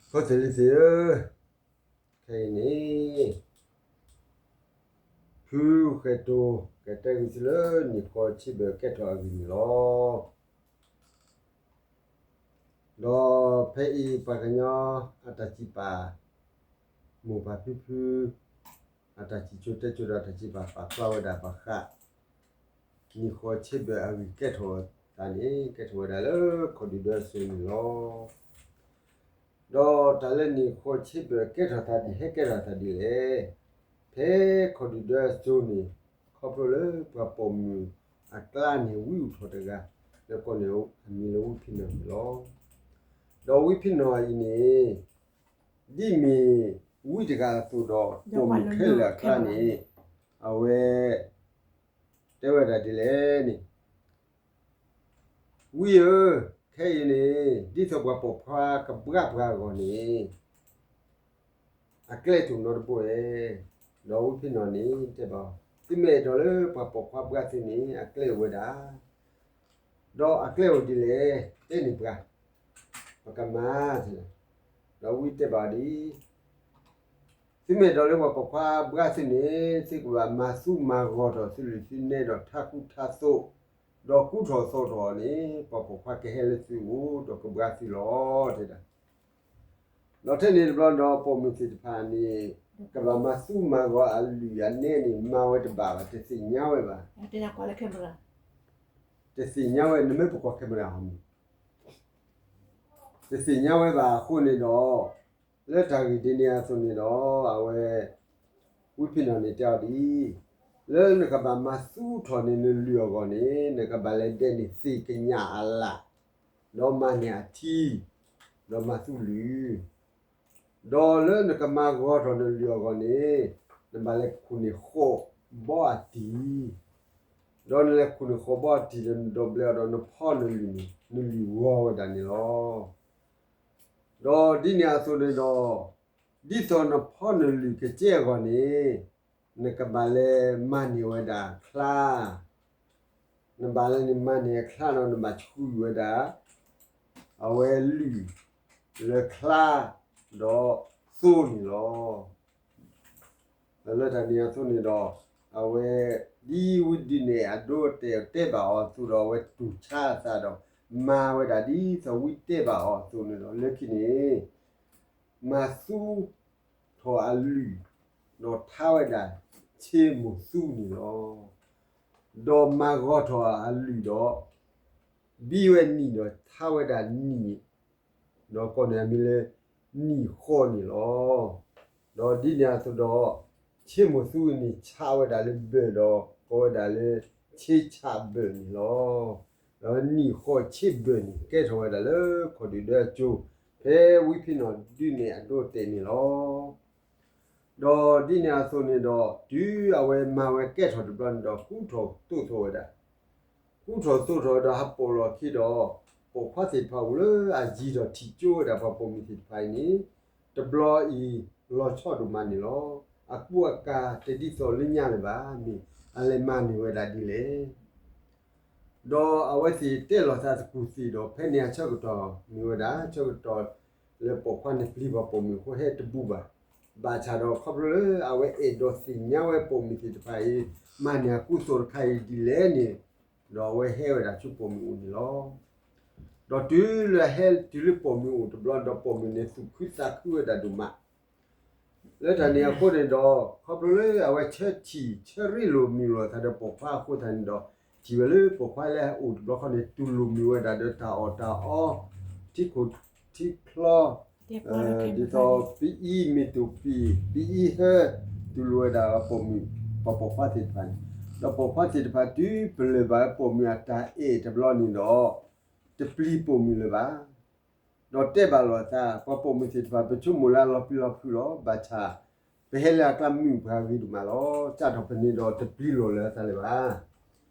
ဖိသ့ၣ်လံၤသ့ၣ်ဧၢ, ခဲအံၤန့ၣ် ဖုဃဲၤတိၤ ကတဲဂ့ၤဆူလၢနံၣ်ဃီဆ့ဘၢၣ်ကဲထီၣ်အဂ့ၢ်န့ၣ်လီၤ. ဒီးဖဲအံၤပှၤကညီအတၢ်စံးပာ် မိၢ်ပၢ်ဖံဖု အတၢ်စံးကၠိတဲကၠိဒီးအတၢ်စံးပာ်ပာ်ဖျါဝဲဒၣ်ဘၣ်ဃး နံၣ်ဃီဆ့ဘၢၣ်အဂ့ၢ်ကဲထီၣ်သးန့ၣ် ကဲထီၣ်ဝဲဒၣ်လၢခီၣ်ဒုၣ်ဒွဲစိၤန့ၣ်လီၤ. ဒီးတၢ်လၢနံၣ်ဃီဆ့ဘၢၣ်ကဲထီၣ်သးဒ် ဟဲကဲထီၣ်သးဒ်လဲၣ်. ဖဲခီၣ်ဒုၣ်ဒွဲစိၤန့ၣ် ခီဖျိလၢပှၤပိာ်မုၣ်အကျါန့ၣ် ဝံအိၣ်ထီၣ်တဂၤ လၢကီၢ်န့ၣ်အမံၤလၢဝံဖံးနီၣ်န့ၣ်လီၤ. ဒီးဝံဖံးနီၣ်အံၤန့ၣ် ဒ်မ့ၢ်ဝံတဂၤအသိးဒီး ပိာ်မုၣ်ခဲလၢာ်အကျါန့ၣ် အဝဲ တဲဝဲဒၣ်ဒ်လဲၣ်န့ၣ် ဝံဧၢ, ခဲအံၤန့ၣ် ဒ်သိးပှၤပိာ်ခွါကဘှါပှၤအဂီၢ်န့ၣ် အကျဲတအိၣ်နီတဘိဧါ. ဒီးဝံဖံးနီၣ်န့ၣ်တဲဘၣ်အီၤ, သုမ့ၢ်အဲၣ်ဒိးလၢပှၤပိာ်ခွါဘှါသုန့ၣ် အကျဲအိၣ်ဝဲဒၣ် ဒီးအကျဲအိၣ်ဒ်လဲၣ် တဲန့ၢ်ပှၤ ပကမၤ ဒီးဝံတဲဘၣ်အီၤဒ်အံၤ, သုမ့ၢ်အဲၣ်ဒိးလၢပှၤပိာ်ခွါဘှါသုန့ၣ် သုကဘၣ်မၤသူမၤဂီၤထီၣ်သုလုၢ်သုနဲဒီးထါကူထါသိး, ဒီးကူထီၣ်သိးထီၣ်န့ၣ် ပှၤပိာ်ခွါကဟဲလၢသုအိၣ်ဒီးကဘှါသုလီၤ တဲဒၣ်. ဒီးထဲန့ၣ်တဘျီဒီးပိာ်မုၣ်သ့ၣ်တဖၣ်န့ၣ် ကဘၣ်မၤသူမၤဂီၤအလုၢ်အနဲန့ၣ် မၤဝဲတဘၣ်ဘၣ် တသ့ၣ်ညါဝဲဘၣ်. တသ့ၣ်ညါဝဲ နမ့ၢ်ပကွၢ် camera ဟီမုၢ် တသ့ၣ်ညါဝဲဘၣ်အဃိန့ၣ်ဒီး လၢတၢ်ဂ့ၢ်ဒ်န့ၣ်အသိးန့ၣ်ဒီး အဝဲ ဝံဖံးနီၣ်န့ၣ်တဲအီၤဒ်အံၤ, လၢနကဘၣ်မၤသူထီၣ်န့ၢ်နလုၢ်အဂီၢ်န့ၣ် နကဘၣ်လဲၤဒဲးန့ၢ်သ့ၣ်ကညးအလၣ်, ဒီးမၤန့ၢ်အထံ, ဒီးမၤသူလုၢ် ဒီးလၢနကမၤဂီၤထီၣ်နလုၢ်အဂီၢ်န့ၣ် နဘၣ်လဲၤခိၣ်န့ၢ်ဃီၤဘီအတံၢ်, ဒီးနလဲၤခိၣ်န့ၢ်ဃီၤဘီအတံၢ်ဒီးနဒိးဘျဲးအီၤဒီးနဖီနလုၢ်န့ၣ် နလုၢ်ဂီၤဝဲဒၣ်န့ၣ်လီၤ. ဒီးဒ်န့ၣ်အသိးန့ၣ်ဒီး ဒ်သိးနဖီနလုၢ်ကကဲအဂီၢ်န့ၣ် နကဘၣ်လဲၤမၤန့ၢ်ဝဲဒၣ်ချါ နဘၣ်လဲၤန့ၣ်မၤန့ၢ်အချါဒီး နဘၣ်ဆှုဝဲဒၣ် အဝဲလုၢ်လၢချါ ဒီးသိန့ၣ်လီၤ. လၢတၢ်န့ၣ်အသိးန့ၣ်ဒီး အဝဲ ဒ်ဝံဒုးနဲၣ်အဒိအတဲာ်တဲဘၣ်အီၤအသိးဒီး အဝဲတူၢ်ဆါအသးဒီး မၤဝဲဒၣ်ဒ်သိးဝံတဲဘၣ်အီၤအသိးန့ၣ်ဒီး လၢခံန့ၣ် မၤသူထီၣ်အလုၢ် ဒီးထါဝဲဒၣ်ဆ့မိၢ်သူန့ၣ်လီၤ. ဒီးမၤဂီၤထီၣ်အလုၢ်ဒီး ဘံဝဲနံၣ်ဒီးထါဝဲဒၣ်နံၣ် ဒီးကိးန့ၢ်အမံၤလၢ နံၣ်ဃီန့ၣ်လီၤ. ဒီးဒ်န့ၣ်အသိးဒီး ဆ့မိၢ်သူန့ၣ် ဆးဝဲဒၣ်လၢဘၢၣ်ဒီး ကိးဝဲဒၣ်လၢ ဆ့ဆးဘၢၣ်န့ၣ်လီၤ. ဒီးနံၣ်ဃီဆ့ဘၢၣ်န့ၣ် ကဲထီၣ်ဝဲဒၣ်လၢခီၣ်ဒုၣ်ဒွဲအစိၤ ဖဲဝံဖံးနီၣ်ဒုးနဲၣ်အဒိအတဲာ်န့ၣ်လီၤ. ဒီးဒ်န့ၣ်အသိးန့ၣ်ဒီး တုၤအဝဲမၤဝဲကဲထီၣ်တဘျီန့ၣ်ဒီး ကူထီၣ်သိးထီၣ်ဝဲဒၣ် ကူထီၣ်သိးထီၣ်ဒီးဟးပိာ်လီၤခံဒီး ပိာ်ခွါသ့ၣ်တဖၣ်အိၣ်လၢအယံၤဒီးထံၣ်ကၠိဝဲဒၣ်ပှၤပိာ်မုၣ်သ့ၣ်တဖၣ်အံၤန့ၣ် တဘျီအံၤလီၤဆီဒိၣ်မးန့ၣ်လီၤ. အကူအကၤတဒ်သိးလၢညါလၢၤဘၣ် မ့ၢ်အလဲၤမၤန့ၢ်ဝဲဒၣ်ဒ်လဲၣ်. ဒီးအဝဲသ့ၣ်တဲလီၤသးသကူၣ်သ့ၣ်ဒီး ဖဲန့ၣ်အဆၢကတီၢ်မ့ၢ်ဝဲဒၣ် ဆၢကတီၢ်လၢပိာ်ခွါန့ၣ်ပျံၤပှၤပိာ်မုၣ်အဃိဟဲတဘူးဘၣ်. ဘၣ်ဆၣ်ဒီးခီဖျိလၢအဝဲအဲၣ်ဒိးသ့ၣ်ညါဝဲပိာ်မုၣ်သ့ၣ်တဖၣ်အံၤ မၤန့ၢ်အကူအသိးတခါအံၤဒ်လဲၣ်န့ၣ် ဒီးအဝဲဟဲဝဲဒၣ်ဆူပိာ်မုၣ်အိၣ်န့ၣ်လီၤ. ဒီးတုၤလၢဟဲတုၤလၢပိာ်မုၣ်အိၣ်တဘျီဒီး ပိာ်မုၣ်န့ၣ်သူၣ်ခုသးခုဝဲဒၣ်ဒိၣ်မး လၢတၢ်န့ၣ်အဃိန့ၣ်ဒီး ခီဖျိလၢအဝဲဆၢထံၣ်ဆၢရ့လိာ်မုာ်လိာ်အသးဒီးပိာ်ခွါအဃိသတးန့ၣ်ဒီး ထံၣ်ဝဲလၢပိာ်ခွါလၢအအိၣ်တဘျီဃီန့ၣ် တူၢ်လိာ်မုာ်ဝဲဒၣ်ဒီးတၢ်အီၣ်တၢ်အီ ထံခိၣ်ထံချီ ဒ်သိးပအံမ့ၢ်တအိၣ်ပံၤ ပအံဟၢ တူၢ်လိာ်ဝဲဒၣ်ပိာ်မုၣ် ပှၤပိာ်ခွါသ့ၣ်တဖၣ်န့ၣ် ဒီးပိာ်ခွါသ့ၣ်တဖၣ်တုၤပလၢၢ်ဘၣ်ပိာ်မုၣ်အတၢ်အဲၣ်တဘျီန့ၣ်ဒီး တပျံၤပိာ်မုၣ်လၢၤဘၣ်. ဒီးတဲဘၣ်လိာ်အသး ပှၤပိာ်မုၣ်သ့ၣ်တဖၣ် ပဆိကမိၣ်လၢအလီၤပျံၤလီၤဖုးလီၤ. ဘၣ်ဆၣ် ပဟဲလၢအကျါမုၣ်ပှၢ်ဂ့ၤဒိၣ်မးလီၤ. စးထီၣ်ဖဲန့ၣ်ဒီးတပျံၤလိာ်လၢအသးလၢၤဘၣ်.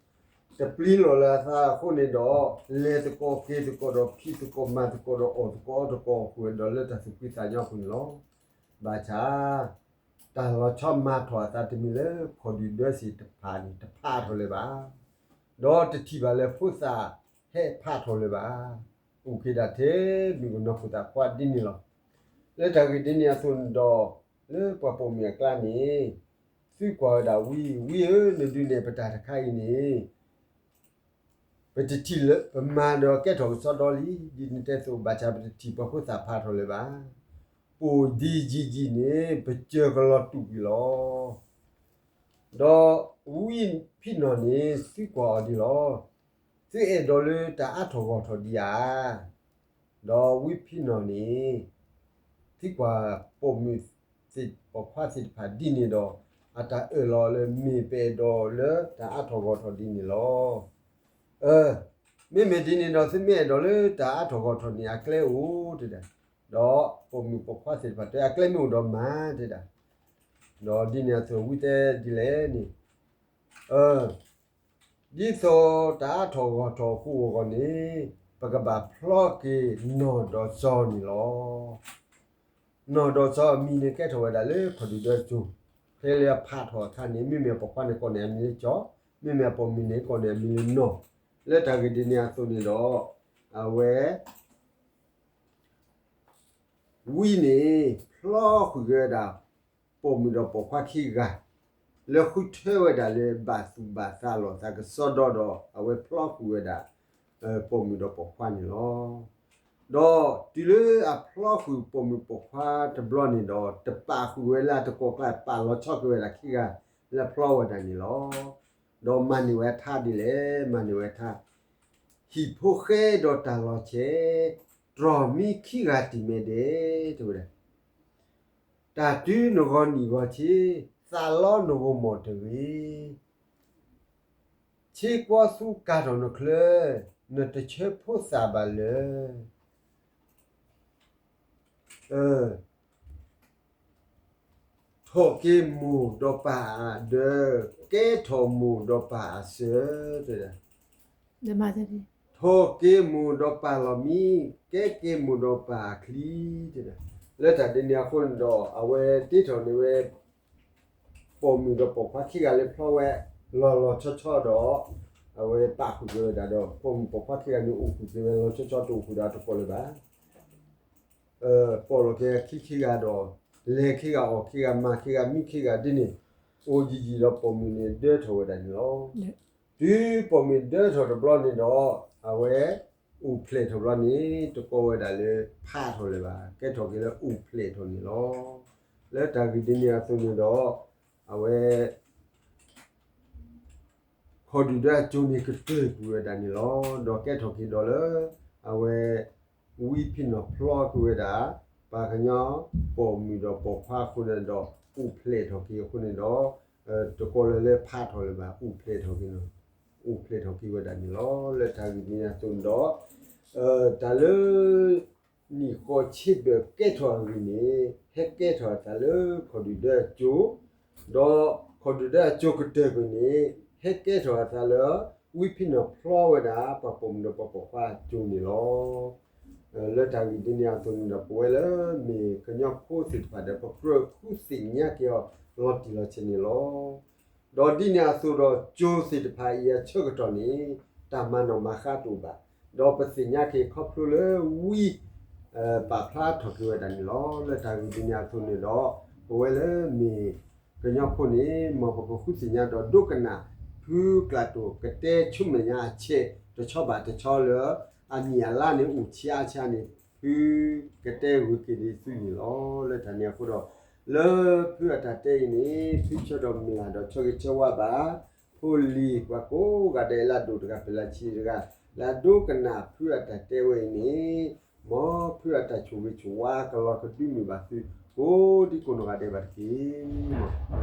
တပျံၤလိာ်လၢအသးအဃိန့ၣ်ဒီး လဲၤသကိးက့ၤသကိးဒီးဖံးသကိးမၤသကိးဒီးအီၣ်သကိးအီသကိးအဃိဒီးလၢတၢ်သူၣ်ဖှံသးညီအပူၤန့ၣ်လီၤ. ဘၣ်ဆၣ် တၢ်လီၤဆီမၤထီၣ်အသးတမ့ၢ်လၢခီၣ်ဒုၣ်ဒွဲသ့ၣ်တဖၣ်န့ၣ် တဖးထီၣ်လၢၤဘၣ်. ဒီးတထံၣ်ဘၣ်လၢဖိသၣ် တဟဲဖးထီၣ်လၢၤဘၣ်. အိၣ်က့ၤဒၣ်ထဲမုၣ်ကနီၤဖိသၣ်ခွါဒ်န့ၣ်လီၤ. လၢတၢ်ဂ့ၢ်ဒ်န့ၣ်အသိးန့ၣ်ဒီး လၢပှၤပိာ်မုၣ်အကျါန့ၣ် သုကွၢ်ဝဲဒၣ်ဝံ ဝံဧၢ, နဒုးနဲၣ်ပတၢ်တခါအံၤန့ၣ် ပတထံၣ်လၢ ပမၤဒီးကဲထီၣ်ကစီဒီလံ, ဒ်နတဲအသိး ဘၣ်ဆၣ်ပတထံၣ်ပှၤဖိသၣ်ဖးထီၣ်လၢၤဘၣ်. ပိာ်ဒ့ယံာ်ယံာ်န့ၣ် ပစၢၤကလီၤတူာ်ကွံာ်လီၤ. ဒီးဝံဖံးနီၣ်န့ၣ် သုကွၢ်အီၤဒ်လီၤ. သုအဲၣ်ဒိးလၢတၢ်အါထီၣ်ဂီၢ်ထီၣ်ဒံးဧါ. ဒီးဝံဖံးနီၣ်န့ၣ် သုကွၢ်ပိာ်မုၣ်သ့ၣ်ပိာ်ခွါသ့ၣ်တဖၣ်ဒ်န့ၣ်ဒီး အတၢ်အၢၣ်လီၤလၢ မ့ၢ်ပအဲၣ်ဒိးလၢတၢ်အါထီၣ်ဂီၢ်ထီၣ်ဒ်န့ၣ်လီၤ. အၢ, မ့မ့ၢ်ဒ်န့ၣ်ဒီး သုမ့ၢ်အဲၣ်ဒိးလၢတၢ်အါထီၣ်ဂီၢ်ထီၣ်န့ၣ် အကျဲအိၣ်တဲဒၣ်. ဒီးပိာ်မုၣ်ပိာ်ခွါသ့ၣ်တဖၣ်တဲ အကျဲမ့ၢ်အိၣ်ဒီးမၤတဲဒၣ်. ဒီးဒ်န့ၣ်အသိးဝံတဲဒ်လဲၣ်န့ၣ်, အၢ ဒ်သိးတၢ်အါထီၣ်ဂီၢ်ထီၣ်အဃိအဂီၢ်န့ၣ် ပကဘၣ်ဖျီက့ၤနီၢ်ဒီးစီၤန့ၣ်လီၤ. နီၢ်ဒီးစီၤအမံၤန့ၣ်ကဲထီၣ်ဝဲဒၣ်လၢခီၣ်ဒုၣ်ဒၢကၠိ, ဖဲလၢအဖးထီၣ်အခါန့ၣ် မ့မ့ၢ်အပိာ်ခွါန့ၣ်ကိးန့ၢ်အမံၤလၢကၠီ, မ့မ့ၢ်အပိာ်မုၣ်န့ၣ်ကိးန့ၢ်အမံၤလၢနီၢ်. လၢတၢ်ဂ့ၢ်ဒ်န့ၣ်အသိးန့ၣ်ဒီး အဝဲ ဝံန့ၣ် ဖျီဃုာ်ဝဲဒၣ် ပိာ်မုၣ်ဒီးပိာ်ခွါခံဂၤ လၢဃုထၢဝဲဒၣ်လၢဘၣ်သူၣ်ဘၣ်သးလိာ်သးကစီဒီဒီး အဝဲဖျီဃုာ်ဝဲဒၣ် ပိာ်မုၣ်ဒီးပိာ်ခွါန့ၣ်လီၤ. ဒီးတုၤလၢအဖျီဃုာ်ပိာ်မုၣ်ပိာ်ခွါတဘျီန့ၣ်ဒီး တပာ်ဃုာ်ဝဲလၢအတကိးကျါ ပာ်လီၤဆီက့ၤဝဲဒၣ်ခံဂၤလၢအဖျီဝဲဒၣ်န့ၣ်လီၤ. ဒီးမၤန့ၢ်ဝဲထါဒ်လဲၣ်, မၤန့ၢ်ဝဲထါ ဟံၣ်ဖိဃဲဒီးတၢ်လီၤဆဲး, တြီၤမံခံဂၤတံၢ်မဲဒဲး တဲဝဲဒၣ်, တၢ်တုၤနဂီၢ်နံၣ်ဂီၢ်ဆံး, သးလီနဂီၢ်မီၢ်တဂ့ၤ, ဆ့ကွီသူကၤထီၣ်နချၢ, နတဆၢဖိသၣ်ဘၣ်လၢ ထိၣ်က့ၤမိၢ်ဒီးပၢ်အဒၢး, ကဲထီၣ်မိၢ်ဒီးပၢ်အစၢၤ, တဲဒၣ်, ထိၣ်က့ၤမိၢ်ဒီးပၢ်လီၢ်မံ, ကဲက့ၤမိၢ်ဒီးပၢ်အချံ, တဲဒၣ်. လၢတၢ်ဒ်န့ၣ်အဃိန့ၣ်ဒီး အဝဲတ့ထီၣ်န့ၢ်ဝဲ ပိာ်မုၣ်ဒီးပိာ်ခွါခံဂၤလၢဖျီဝဲ လီၤလီၤဆီဆီဒီး အဝဲပာ်ဃုာ်က့ၤဝဲဒၣ်ဒီး ပိာ်မုၣ်ပိာ်ခွါခံဂၤန့ၣ် အိၣ်ဃုာ်က့ၤဝဲလီၤဆီဆီ တအိၣ်ဃုာ်ဒီးတကိးလၢၤဘၣ်. ပိာ်လီၤက့ၤခံခံဂၤဒီး လဲၤခံဂၤအီၣ်ခံဂၤမၤခံဂၤမံခံဂၤဒ်န့ၣ် အိၣ်ယံာ်ယံာ်ဒီးပိာ်မုၣ်န့ၣ်ဒၢထီၣ်ဝဲဒၣ်န့ၣ်လီၤ. တုၤပိာ်မုၣ်ဒၢထီၣ်တဘျီန့ၣ်ဒီး အဝဲအိၣ်ဖျဲၣ်ထီၣ်ဘျီန့ၣ် တကိးဝဲဒၣ်လၢဖးထီၣ်လၢၤဘၣ်, ကဲထီၣ်က့ၤလၢအိၣ်ဖျဲၣ်ထီၣ်န့ၣ်လီၤ. လၢတၢ်ဂ့ၢ်ဒ်န့ၣ်အသိးန့ၣ်ဒီး အဝဲ ခီၣ်ဒုၣ်ဒၢအစိၤန့ၣ်ကတၢၢ်ကွံာ်ဝဲဒၣ်န့ၣ်လီၤ. ဒီးကဲထီၣ်က့ၤဒီးလၢ အဝဲ ဝံဖံးနီၣ်ဖျီကွံာ်ဝဲဒၣ် ပှၤကညီပိာ်မုၣ်ဒီးပိာ်ခွါအဃိန့ၣ်ဒီး အိၣ်ဖျဲၣ်ထီၣ်က့ၤအဃိန့ၣ်ဒီး တကိးလၢၤလၢဖးထီၣ်လၢၤဘၣ်, အိၣ်ဖျဲၣ်ထီၣ်က့ၤ, အိၣ်ဖျဲၣ်ထီၣ်က့ၤဝဲဒၣ်န့ၣ်လီၤ. လၢတၢ်ဂ့ၢ်ဒ်န့ၣ်အသိးန့ၣ်ဒီး တၢ်လၢ နံၣ်ဃီးဆံးဘၢၣ်ကဲထီၣ်အဂ့ၢ်န့ၣ် ဟဲကဲထီၣ်အသးလၢခီၣ်ဒုၣ်ဒၢအစိၤ, ဒီးခီၣ်ဒုၣ်ဒၢအစိၤကတၢၢ်ကွံာ်န့ၣ် ဟဲကဲထီၣ်အသးလၢ ဝံဖံးနီၣ်ဖျီဝဲဒၣ် ပှၤပိာ်မုၣ်ဒီးပှၤပိာ်ခွါအစိၤန့ၣ်လီၤ. လၢတၢ်ဂ့ၢ်ဒ်န့ၣ်အသိးန့ၣ်ဒီး ပဝဲလၢမ့ၢ်ကညီဖိသ့ၣ်တဖၣ်ဒီး ပကြၢးဃုသ့ၣ်ညါက့ၤအီၤလီၤတံၢ်လီၤဆဲးန့ၣ်လီၤ. ဒီးဒ်န့ၣ်အသိးဒီး စိၤသ့ၣ်တဖၣ်အံၤအဆၢကတီၢ်န့ၣ် တၢ်မၤနီၣ်မၤဃါတအိၣ်ဘၣ်. ဒီးပသ့ၣ်ညါက့ၤခီဖျိလၢဝံ ပာ်ဖျါထီၣ်က့ၤဝဲဒၣ်န့ၣ်လီၤ. လၢတၢ်ဂ့ၢ်ဒ်န့ၣ်အသိးန့ၣ်ဒီး ပဝဲလၢမ့ၢ်ကညီဖိန့ၣ် မ်ပကဃုသ့ၣ်ညါဒီးဒိကနၣ် ဖုကျးတိၢ်ကတဲဆူမဲာ်ညါအဆဲးတဆီဘၣ်တဆီလၢ အနံၣ်အလါန့ၣ်အိၣ်ဆံးအါဆံးန့ၣ် ဖုကတဲဂုာ်က့ၤဒံးသုန့ၣ်လီၤ. လၢတၢ်န့ၣ်အဃိဒီး လၢဖုအတၢ်တဲအံၤန့ၣ် ဖုဆၢဒီးမုၢ်လၢ်ဒီးဆီဂ့ၤဆၢဝါဘၣ် ဖိလံၤပှၤကိးဂၤဒဲးလၢအဒိၣ်တဂၤဖဲလၢဆံးတဂၤ လၢအဒိကနၣ်ဖုအတၢ်တဲဝဲအံၤန့ၣ် မ်ဖုအတၢ်ဆိၣ်ဂ့ၤဆိၣ်ဝါကလီၤကဒုမုာ်ဘၣ်သု ကိးဒံကိးနီၢ်ဂၤဒဲးဘၣ်တက့ၢ်.